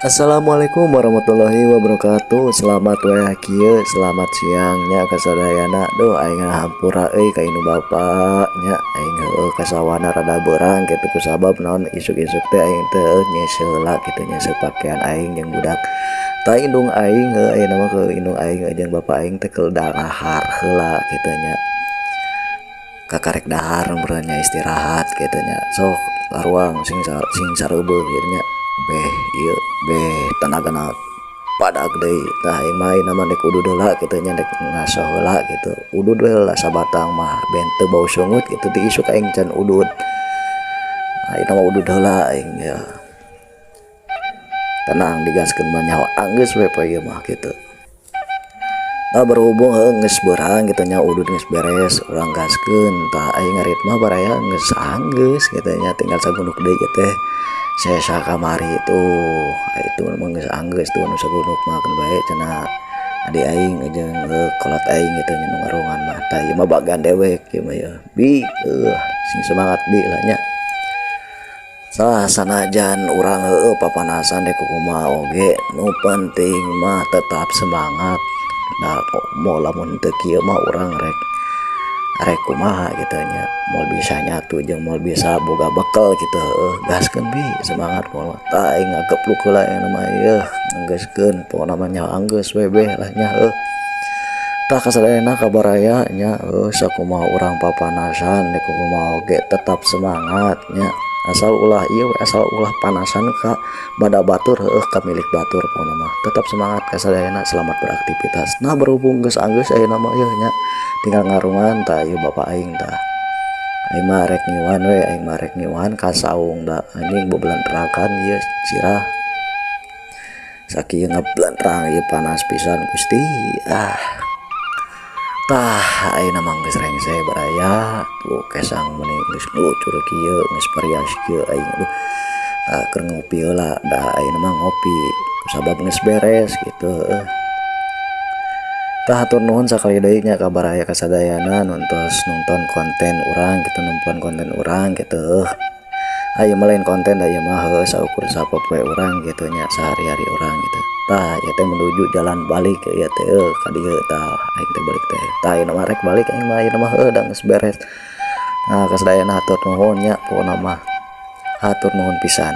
Assalamualaikum warahmatullahi wabarakatuh. Selamat wayah kieu, selamat siang nya kasadayana. Duh, aing hampura euy ka indung bapa nya, aing heueuh kasawana rada beurang kitu kusabab naon, isuk-isuk teh aing teh nyeuseuh heula kitu, nyeuseuh pakaian aing jeung budak. Tah, indung aing heueuh ayeuna mah ke indung aing jeung bapa aing teh keur dahar heula kitu nya. Kakarek dahar meureun nya, istirahat kitu nya. Sok taruang sing sing sareubeung kitu nya, beh ieu beh tenagana padag deui. Tah, aing mah ayeuna mah dek udud heula kitu nya, dek ngasoh heula kitu, udud we heula sabatang mah ben teu bau sungut kitu. Ti isuk aing can udud, ayeuna mah udud heula aing ya. Tenang, digaskeun mah nyaho anggeus we poe ieu mah kitu. Nah, berhubung heuh geus beurang kitu nya, udud geus beres, urang gaskeun. Tah, aing ngarit mah baraya geus anggeus kitu nya, tinggal sagunduk deui ieu teh sesa kamari tuh. Itu mah geus anggeus tuh nu sagunduk mah, keun bae cenah adi aing jeung kolot aing kitu nya nu ngarungan mah. Tah, ieu mah bagian dewek ieu mah ya, bi eueuh sing semangat bi lah nya. Sah sanajan urang heueuh papanasan dek kumaha oge, nu penting mah tetap semangat. Nah, moal lamun teu kieu mah urang rek rek kumaha kitu nya, moal bisa nyatu jeung moal bisa boga bekel kitu. Heueuh, gaskeun bi, semangat moal. Tah, aing ngagepluk heula ayeuna mah yeuh, nganggeuskeun pokona mah nya anggeus we beh lah nya heueuh. Tah, kasadayana kabaraya nya, heueuh sakumaha urang papanasan dek kumaha oge tetap semangat nya, asal ulah ieu we, asal ulah panasan ka bada batur, heueuh ka milik batur. Pokona mah tetap semangat kasadayana, selamat beraktivitas. Nah, berhubung geus anggeus ayeuna mah yeuh nya, tinggal ngarungan. Tah, ieu bapa aing. Tah, aing mah rek ngiuhan we, aing mah rek ngiuhan ka saung da anjing bebelentrakan ieu sirah sakieu ngeblentrang ieu, panas pisan Gusti ah. Tah, ayeuna mah geus rengse baraya tuh, kesang meuni geus ngelucur kieu, geus parias kieu aing. Aduh, tah keur ngopi heula da ayeuna mah, ngopi kusabab geus beres kitu heueuh. Tah, hatur nuhun sakali deui nya ka baraya kasadayana nu tos nonton konten urang kitu, nempoan konten urang kitu heueuh. Ieu mah lain konten da ieu mah, heueuh saukur sapopoe urang kitu nya, sehari-hari urang gitu. Tah, ieu teh menuju jalan balik ieu teh ka dieu. Tah, aing teh balik teh. Tah, ayeuna mah rek balik aing mah ayeuna mah, heueuh da geus beres. Nah, kasadayana hatur nuhun nya, pokona mah hatur nuhun pisan.